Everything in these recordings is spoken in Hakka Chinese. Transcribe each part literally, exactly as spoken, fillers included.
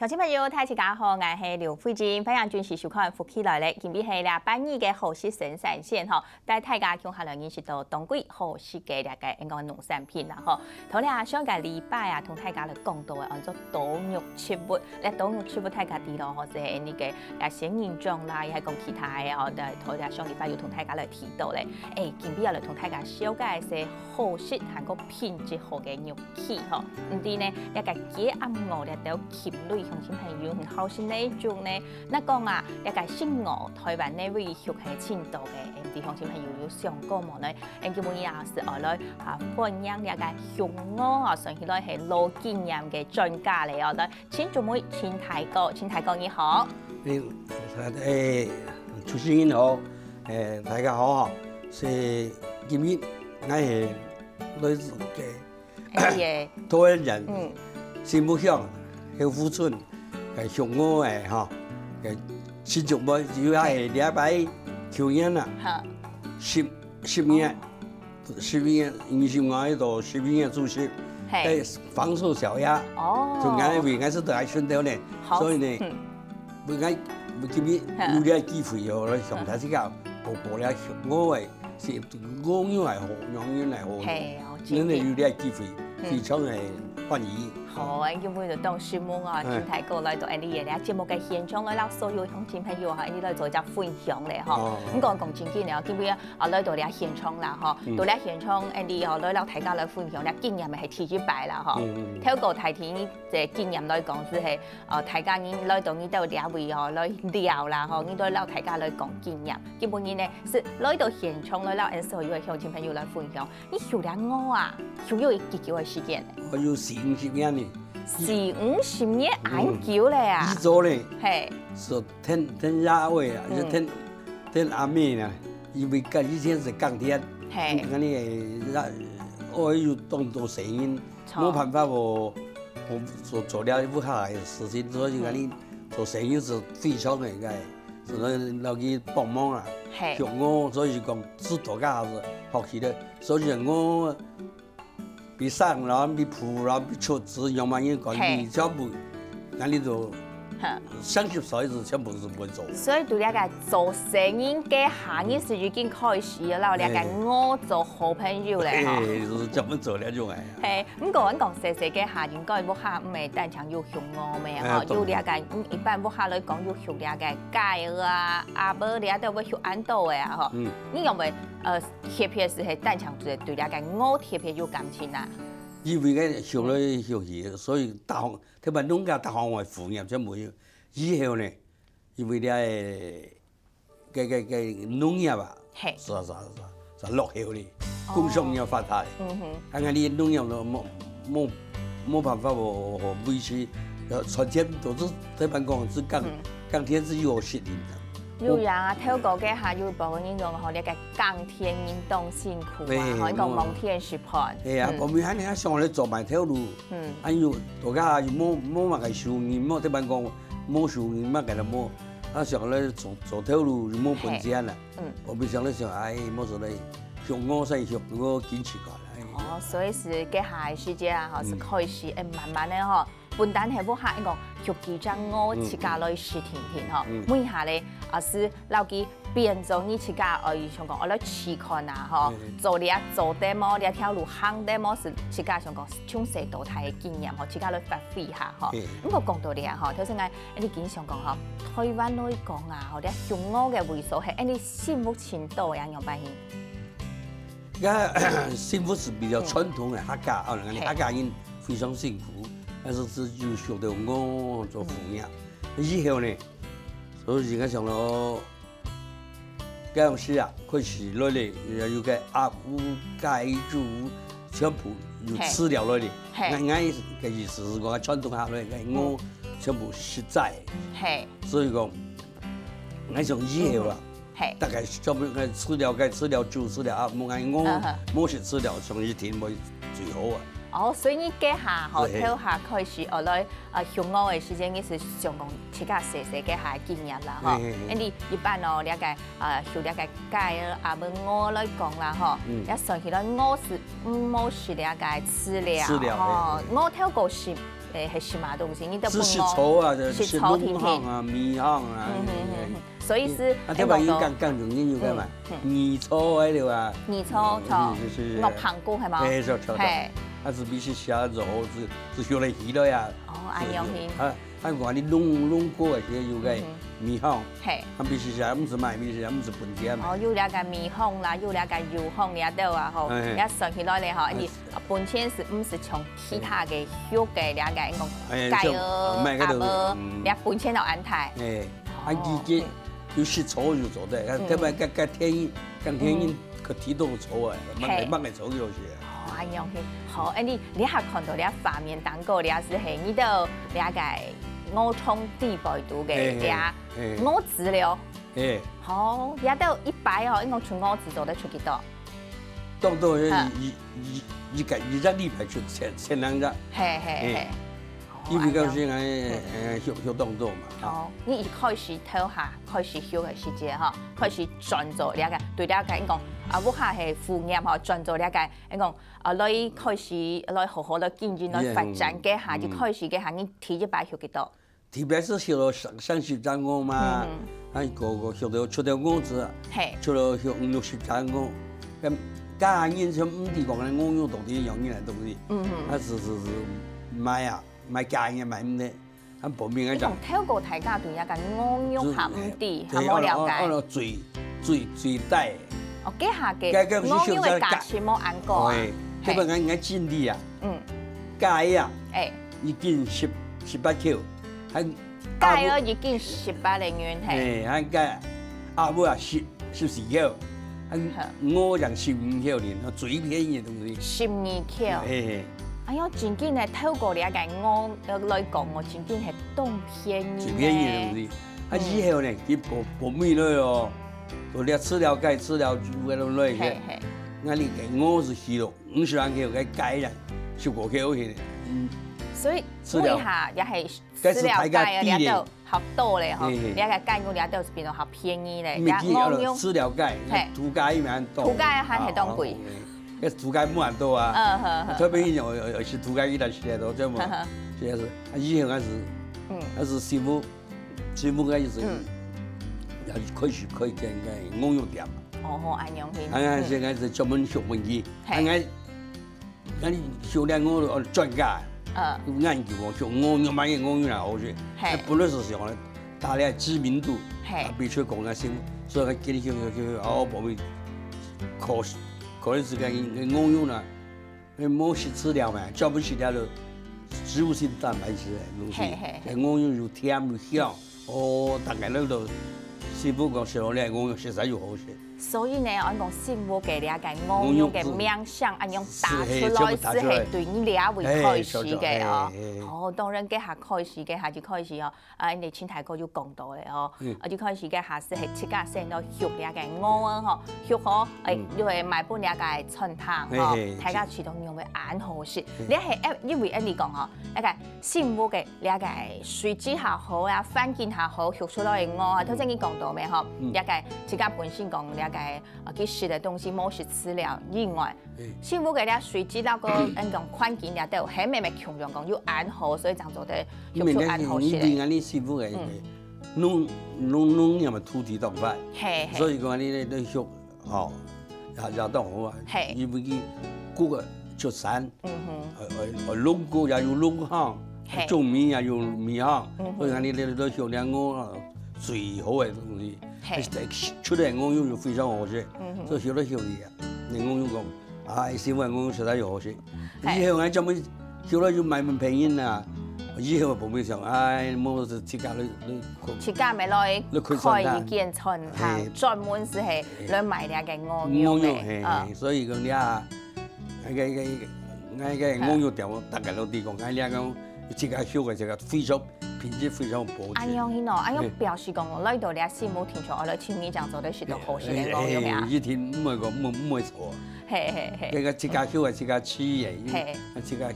觀眾朋友，大家好，𠊎係劉慧珍，歡迎準時收看《福氣來了》。今日係禮拜二个好食生產線吼，帶大家共下來認識到當季好食个這个，應該農產品啦吼。頭先啊，上個禮拜啊，同大家來講到个，安做多肉植物，這多肉植物大家知咯吼，就係那個啊仙人掌啦，也係講其他个吼，在頭先上禮拜有同大家來提到咧。誒，今日要來同大家紹介个係好食還過品質好个肉 去吼。毋知呢，這个雞鴨鵝這兜禽類，鄉親朋友你好食哪一種呢？若講啊，這个食鵝，臺灣哪位畜係盡多个？毋知鄉親朋友有想過無呢？𠊎今晡日啊，係愛來啊，歡迎這个畜鵝啊，算起來係老經驗个專家咧哦。來，請準備，請大哥，請大哥你好。誒，誒，主持人好，誒，大家好，係今日𠊎係來自个 哎耶，桃園縣，嗯。新屋鄉，後湖村，个畜鵝个吼，个新竹妹，主要係禮拜九月啊，哈。十，十月，十月，二十五到十一月初十，嘿。在芳草小鴨，哦。就𠊎為𠊎是得愛順道呢，好，所以呢，嗯。𠊎，𠊎今日有這个機會哦，來向大家報告這畜鵝个 係鵝肉也好，羊肉也好，嘿，哦，恁呢有這个機會，嗯。非常个歡喜。好，恁樣就當承蒙啊，嗯。請大哥來到𠊎俚个節目个現場來，摎所有鄉親朋友哈，𠊎俚來做一隻分享咧吼。哦。毋過講正經个哦，今晡日啊，來到這現場啦吼，嗯。到這現場，𠊎俚哦，來摎大家來分享，這經驗个係第一擺啦吼。嗯，嗯，嗯。透過大體个經驗來講，就係 哦，大家人來到你兜這位哦，來尞啦吼，你兜摎大家來講經驗。今晡日呢，係來到現場來摎𠊎所有个鄉親朋友來分享，你畜這鵝啊，畜有幾久个時間呢？𠊎有四五十年呢。四五十年，嗯。恁久咧啊？以早咧，嘿。係𢯭，𢯭爺哀啊，嗯。係𢯭，𢯭阿姆啊，因為該以前係耕田，嘿。恁呢，哀又當多細人， 著。無辦法哦，𠊎做，做這屋下个事情，所以𠊎俚做生意係非常个，个，只能落去幫忙啊。嘿。畜鵝，所以講，自大家係學起來，所以鵝比生卵、比孵卵、比出子，樣般人管理，嘿。全部，𠊎俚都哈。三十歲係全部係會做。所以，對這个做生意个下，你係已經開始了，摎這个鵝做好朋友了吼。嘿，係專門做這種个。 嘿，毋過𠊎講細細个下，應該屋下毋係單淨有畜鵝咩吼，啊，有這个，嗯，一般屋下來講有畜這个雞啊、鴨啊，這兜會畜恁多个啊吼。嗯。你有無，呃，特別係，係單淨對，對這个鵝特別有感情啊？因為𠊎畜來畜去，所以逐項，特別農家逐項个副業全部有。以後呢，因為這个 个，个，个農業啊，嘿。係，係，係，係落後哩，哦。工商業發達哩。嗯哼。啊，𠊎俚農業都無，無，無辦法哦，哦，維持，呃，賺錢都係，一般講係耕，嗯。耕田係有失靈个。有影啊，頭過个下有報人講吼，這个耕田人當辛苦啊，嘿，吼，你講無。農田時代。係啊，嗯。無明顯你想來做賣頭路，嗯。啊，又，大家又無，無麼个收入，無，一般講無收入，麼个都無。 啊，想來做，做頭路又無本錢啦。嘿，嗯。𠊎兜想來想，哎，無所謂，畜鵝先畜鵝緊起來。哎。哦，所以係該下个時節啊，吼，嗯。係開始，哎，慢慢个吼，本單係屋下一個畜幾隻鵝，嗯，自家來試聽聽吼。嗯。問一下咧，啊，係摎佢變做你自家，呃，想講，愛來試看啊，吼，嗯。做這做得無，這條路行得無，係自家想講，從細到大个經驗吼，自家來發揮一下吼。嗯。毋過講到這吼，頭先𠊎 𠊎俚經常講吼，臺灣來講啊，吼，這畜鵝个位所係𠊎俚生活盡多个樣般形。該生活係比較傳統个客家，哦，𠊎俚客家人非常辛苦，但係係有畜到鵝做副業。以後呢，所以人家想咯， 該樣時啊，開始來咧，有個鴨屋、雞屋，全部有飼料來咧。嘿。𠊎，𠊎个意思係講，傳統下來个鵝全部食齋。嘿。所以講，𠊎想以後啊，嘿。大概全部个飼料，該飼料豬、飼料鴨，無𠊎鵝，嗯哼。無食飼料，像以前會最好啊。哦，所以你該下吼，對。頭下開始，哦，來 啊，畜鵝个時節，你係想講自家細細个下經驗啦，吼。嘿，嘿，嘿。恁樣一般哦，這個，啊，畜這個雞啊，啊，無鵝來講啦，吼。嗯。也算起來鵝係，嗯，無食這個飼料，飼料，吼。嘿，嘿。鵝頭過食，誒，係食麼東西？你都分我食草啊，食草定定。食礱糠啊，糜糠啊。嗯，嗯，嗯，嗯。所以係，啊，特別有講到講講究个嘛，嗯，嗯。泥草个對吧？泥草，嗯，草，嗯，是，是，是。落香菇係無？嘿，是，是，是。嘿。啊，係必須寫肉，係，係學來起來啊。哦，恁樣係。啊，啊，我講你弄，弄過个時候有个嗯哼。糜糠，嘿。啊，必須寫，毋係賣，必須寫，毋係本錢。哦，有這个糜糠啦，有這个油糠這兜啊，吼，嘿，嘿。也算起來咧，吼，哎。你 本錢係毋係像其他个肉个了解講，哎，雞哦、像，啊，買該種，鴨哦，嗯。了本錢就恁大。哎，啊，哦，佢个，嗯。有食草就做得，啊，嗯。特別該，該天，該天嗯。佢提到草啊，嘿。買，買个草就是。哦，恁樣去。好，哎，你，你還看到了畫面當中，了係嘿，你到了解鵝腸底背肚个，嘿，嘿，了嘿。鵝子了。嘿。好，了到一擺哦，應該出鵝子做得出幾多？當多，哈。一，一，一個，一隻禮拜出千，千零隻。嘿，嘿，嘿。嘿。哦，因為當時𠊎，恁樣。嗯。呃，畜，畜當多嘛。哦，你一開始頭下，開始畜个時節吼，開始轉做了解，對了解，你講，啊，屋下係副業吼，轉做了解，你講，啊，來開始，來好好來經營，來發展該下，嗯。一開始該下，你第一擺畜幾多？ 特別係畜了三，三十隻鵝嘛，嗯。啊，個，個畜到，出到鵝子，嘿。出了畜五六十隻鵝，該，該人就毋知講該鵝肉到底養起來東西，嗯哼。啊，係，係，係賣啊，賣價錢賣毋得，啊，報名啊講。你講透過大家對這个鵝肉還毋知，對，還無了解。哦，哦，哦，最，最，最低。哦，該下个該，該鵝肉个價錢無恁高啊。哎，嘿。這個𠊎，𠊎盡力啊。嗯。雞啊，哎。一斤十，十八塊。 還雞哦，一斤十八个銀，嘿。哎，還雞鴨啊，十，十四塊，還好。鵝正十五塊呢，最便宜个東西。十二塊。嘿，嘿。哎喲，真緊呢，透過了解鵝，呃，來講哦，真緊係當便宜呢。最便宜个東西。啊，嗯。以後呢，佢報，報名了哦，都了飼料雞，飼料豬个東西，嘿，嘿。該你个鵝係起了 五十萬塊，該雞啊，十五塊錢。嗯。所以，飼料。問一下，也係飼料雞啊，該係大家比例。這兜學到咧吼，嘿，嘿。這个雞肉這兜係變到較便宜咧，毋係，也鵝肉。飼料雞，嘿。土雞一萬多。土雞還係當貴。啊，哦，哦，該土雞無恁多啊。嗯，好，好。特別有，有，有時土雞一來食得多，這麼，呵呵。這樣子，啊，以後開始，嗯。開始師傅 師傅个意思，嗯。也開始開間个鵝肉店嘛。哦，恁樣去。啊，嗯。現在係專門畜問題。嘿。啊，𠊎，𠊎畜了鵝肉專家。嗯。研究哦，畜鵝肉，買个鵝肉來好食。嘿。啊，本來係想咧，打了知名度，嘿。啊，比出講个先，所以佢今日畜畜畜，哦，報名考，考慮係个鵝肉啦。 欸，無食飼料嘛，全部食了就植物性蛋白質个東西，嘿，嘿，嘿。該鵝肉又甜又香，哦，大家都，都，師傅講食了該鵝肉實在又好食。所以呢，𠊎講新屋个了解鵝肉个名聲，恁樣打出來，係，係，全部打出來。係對你這位開始个哦。係，係，係，係。哦，當然，該下開始，該下就開始哦。 啊，𠊎等清大哥就講到咧吼，嗯。啊，就開始个下係係自家先到畜這个鵝仔吼，畜好，欸，嗯。就會賣分這个餐廳吼，嘿嘿，大家試著認為恁好食。嘿。這係，欸，因為恁樣講吼，該个新屋个這个水質較好啊，環境較好，畜出來个鵝啊，頭先你講到咩吼，嗯。這个自家本身講這个，啊，佢食个東西無食飼料以外， 嘿。新屋个這水質，該个，嗯，恁樣環境這兜，係毋係共樣講又恁好，所以正做得畜出恁好食个。因為你，你，你新屋个，嗯。農，農，農業嘛土地當闊，嘿，嘿。所以講你，你，你畜，吼，也，也當好啊。嘿。因為佢，該个畜產，嗯哼。呃，呃，呃，礱過也有礱糠，嘿。種米也有米糠，嗯哼。所以講你，你，你畜兩个，最好个東西。嘿。出來鵝肉就非常好食，嗯哼。所以畜來畜去啊，你鵝肉講 哎，新屋个鵝肉實在又好食。嘿。以後𠊎專門畜來就賣分別人啊。以後報名想，哎，無就自家來，來，自家買來，來開餐廳。開一間餐廳，嘿。專門係，嘿。來賣這个鵝肉个，鵝肉，嘿，嗯。嘿，所以講你啊，該个，該个，該个鵝肉店，大家都知講，哎，你啊講，自家畜个，自家非常 品質非常保證。恁樣去喏，恁樣表示講，嘿。來到這新屋定著愛來尋你正做得食到好食个鵝肉啊。嘿，嘿，嘿，一定毋會講，毋會，毋會錯。嘿，嘿，嘿。這个自家畜个，自家飼个，嘿。啊，自家，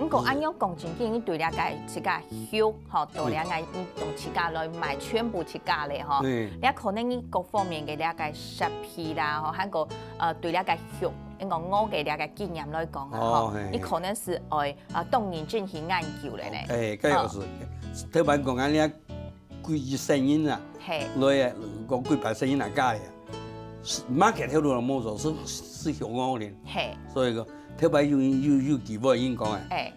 毋過恁樣講真經，你對這个自家畜吼，到這个，嗯。你同自家來賣，全部自家个吼。嘿。你可能你各方面个這个設備啦，吼，還過，呃，對這个畜應該講我个這个經驗來講啊，吼，哦，嘿，你可能係愛，呃，當認真去研究个呢。哎，該个係，哦。頭擺講恁樣，幾十人啊，嘿。來啊，講幾百人啊，加啊，market頭路都無做，係，係香港人。嘿。所以講，頭擺有，有，有機會，應講啊。哎。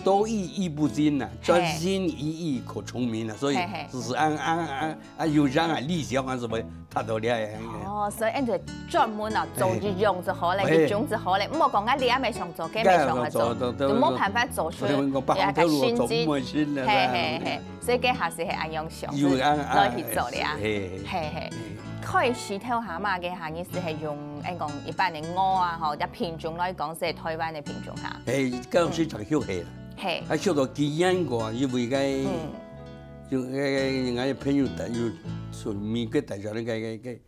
多一意不精啊，嘿。專心一意可成名啊，所以嘿嘿。只是按，按，按，按有這樣啊，理想啊，什麼，他都了解。哦，所以恁樣專門啊，做一樣就好咧，嘿。一種就好咧，毋好講啊，這也想做，該也想做，該也想做，對，對，就無辦法做出，對，對，對，對，對，對，對，對，對，嘿嘿嘿，所以該還係係恁樣想，有，啊，啊，來去做咧，嘿，嘿，嘿。嘿嘿。嗯。開始頭下嘛，該下你係係用，應講一般个鵝啊，吼，這品種來講係台灣个品種哈。嘿，剛開始就畜係啦。 嘿。啊，受到機緣个，因為該，嗯。就該，該，𠊎个朋友帶，有從美國帶上來个，个，个，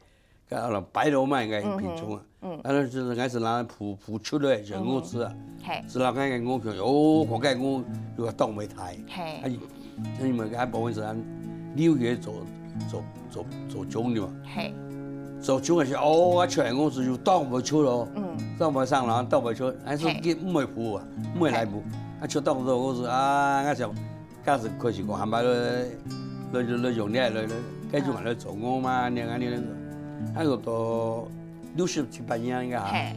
个，啊，白羅曼个品種啊。嗯哼，嗯。啊，那就是𠊎係拿孵，孵出來，就鵝子啊。嗯哼。嘿。係拿該个鵝皮，哦，看該鵝又當會大。嘿。啊，因為該部分係按紐約做，做，做，做種个嘛。嘿。做種个時候，哦，啊，出來鵝子又當會出咯。嗯。當會生卵，當會出，還係，嘿。佢毋會孵啊，毋會來孵。嘿。啊，就當做鵝子啊，𠊎想， 該時開始講，還擺來，來，來，來用這，來，來，該種來做鵝嘛，恁樣，恁樣，恁樣。啊，有到六十七八年應該哈。嘿。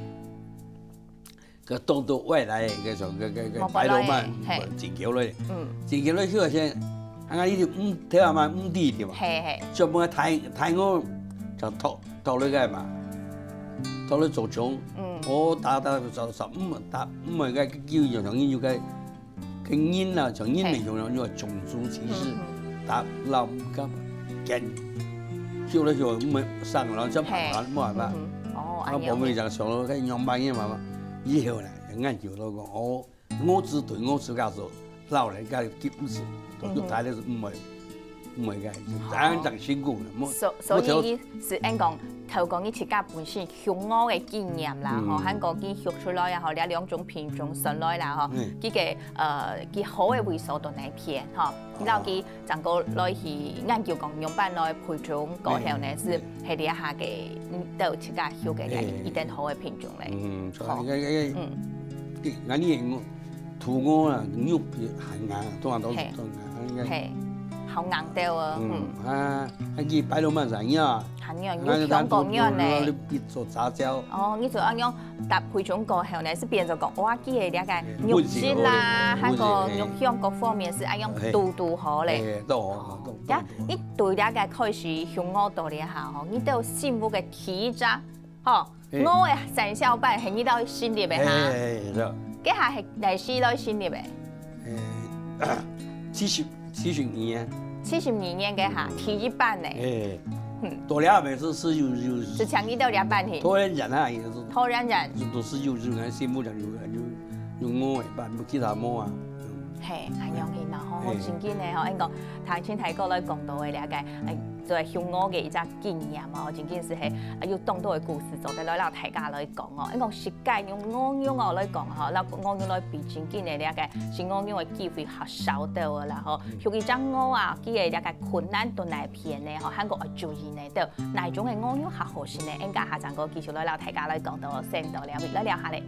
該當到外來个，該種，該，該，該白羅曼，莫過來，嘿。進口來。嗯。進口來，就先，啊，𠊎一直，嗯，頭下嘛，毋知，對吧？嘿，嘿。專門大，大鵝，就托，托來个嘛，托來做種。嗯。哦，打，打，做，做，嗯，打，嗯，該，叫，有，有，有，該 个人啊，像人民共樣，有種族歧視，嗯，嗯。打，老，个，跟，叫了叫，毋會生，然後就跑，嘿。無辦法。嗯，哦，啊，恁樣。我們講想到該樣般个嘛嘛，以後呢，研究到講，哦，我只對我自家做，老人家个毋係，都就大家是毋會，毋會个，當然當辛苦了，無，所，所以無條你係恁講，透過你自家本身畜鵝个經驗啦，吼，嗯。還過佢畜出來啊，吼，這兩種品種選來啦，吼，嗯。佢个，呃，佢好个位所在哪片，吼，哦。然後佢正過來去研究講樣般來培種過後呢，嗯。係，係這下个，嗯，到自家畜个，哎。一等好个品種咧。嗯，吼。該，該，該，嗯。該，𠊎俚个鵝，土鵝啊，肉皮還硬，當然都係，嘿。當然硬。嘿，好硬掉哦，嗯，嗯。啊，啊，佢白羅曼係硬啊。還硬，啊，有香港軟呢。你做雜交。哦，你做恁樣 搭配種過後呢，係變做講，哇，佢个這个肉質啦，溫性好咧，還過肉香各方面係恁樣堵堵好咧。嘿，都好，都，都，呀，都好。你對這个開始畜鵝到這下吼，你都有心目个第一隻，吼，嘿。鵝个產銷班係你到成立个哈？嘿，嘿，嘿，對。該下係哪時來成立个？嘿，七十，七十年啊。七十二年个哈，嗯。第一班呢。嘿。嗯。到這下係，係有，有，係像你到這班去。突然間啊，也係。突然間。都係有，有，𠊎心目中有，有，有鵝个班，其他無啊。嗯。嘿，恁樣去嘛吼，嘿。真緊个吼，應該頭先大哥來講到个這个，哎，做畜鵝个一隻經驗哦，真緊係係，啊，有當多个故事做得來摎大家來講哦。應該實 該用鵝肉哦來講吼，摎鵝肉來比，真緊个這个食鵝肉个機會較少兜个啦吼。嗯。畜一隻鵝啊，佢个這个困難在哪片呢吼，還過愛注意呢，對，哪種个鵝肉較好食呢？𠊎等下正過繼續來摎大家來講到先到這位，來尞下咧。